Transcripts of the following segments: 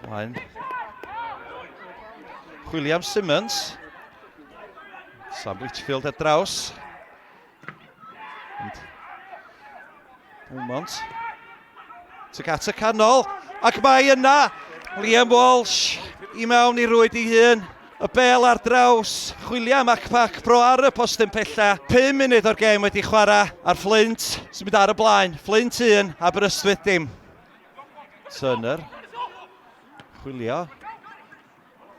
Mlaen. William Simmons. Sam Whitfield ar draws. Ond Beaumont. Tuag at y canol. Ac mae yna Liam Walsh i mewn i rwyd ei hun. Y bel ar draws Chwiliam ac Pac Pro ar y postyn pella. 5 munud o'r gêm wedi chwarae a'r Fflint sy'n mynd ar y blaen. Fflint 1, Aberystwyth dim. Turner. Chwilio.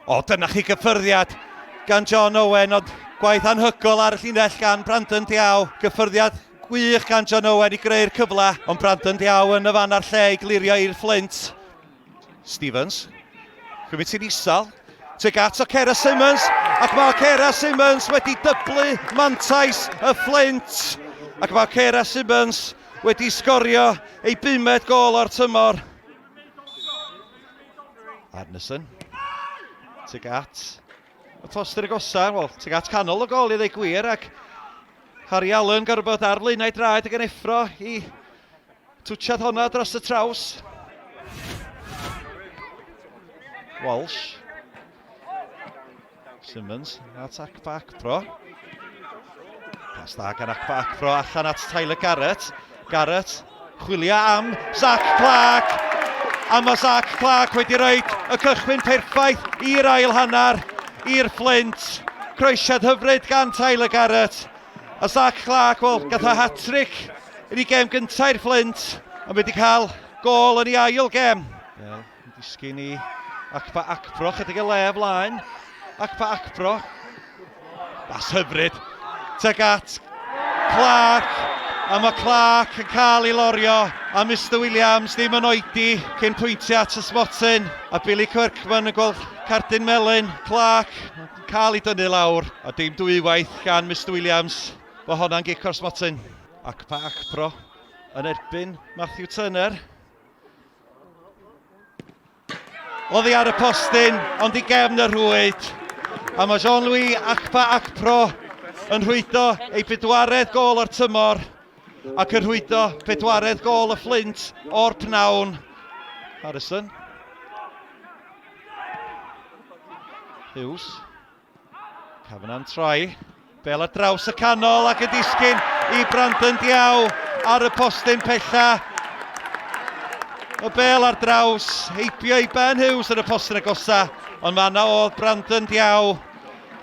O, dyna chi gyffyrddiad gan John Owen, ond gwaith anhygoel ar y llinell gan Brandon Diaw. Gyffyrddiad gwych gan John Owen i greu'r cyfle, ond Brandon Diaw yn y fan a'r lle i glirio i'r Fflint. Stevens, chymryd ti'n isel, tuag at Okera Simmons, ac mae Okera Simmons wedi dyblu mantais y Fflint, ac mae Okera Simmons wedi sgorio ei bumed gol o'r tymor. Arneson, tuag at y poster agosa, wel, tuag at canol y gol i ddweud gwir, ac Harry Allen gorfod ar flaenau draed ac yn effro i twtsiad honna dros y traws. Walsh. Simmons at Akpa Akpro. Pas da gan Akpa Akpro allan at Tyler Garrett. Garrett chwilio am Zach Clark. A mae Zach Clark wedi rhoi y cychwyn perffaith i'r ail hanner i'r Fflint. Croesiad hyfryd gan Tyler Garrett. A Zach Clark, wel, gath o hat-trick yn ei gêm gyntaf i'r Fflint, ond wedi cael gôl yn ei ail gêm. Wel, yn disgyn i Akpa Akpro, chydig o le flaen. Akpa Akpro. Bas hyfryd. Tuag at Clark. A mae Clark yn cael ei lorio. A Mr Williams ddim yn oedi cyn pwyntio at y smotyn. A Billy Kirkman yn gweld cardyn melyn. Clark yn cael ei dynnu lawr. A dim dwywaith gan Mr Williams. Mae honna'n gic o'r smotyn. Akpa Akpro yn erbyn Matthew Turner. Oddi ar y postyn, ond i gefn y rhwyd. A mae Jean-Louis Akpa Akpro yn rhwydo ei bedwaredd gôl o'r tymor ac yn rhwydo pedwaredd gôl y Fflint o'r pnawn. Harrison. Hughes. Kavanagh'n troi. Bel ar draws y canol ac yn disgyn i Brandon Diaw ar y postyn pella. Y bel ar draws, heibio i Ben Hughes yn y postyn agosa, ond fanna oedd Brandon Diaw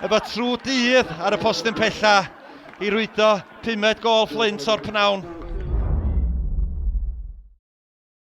efo trw dydd ar y postyn pella i rwydo pumed gôl Fflint o'r pnawn.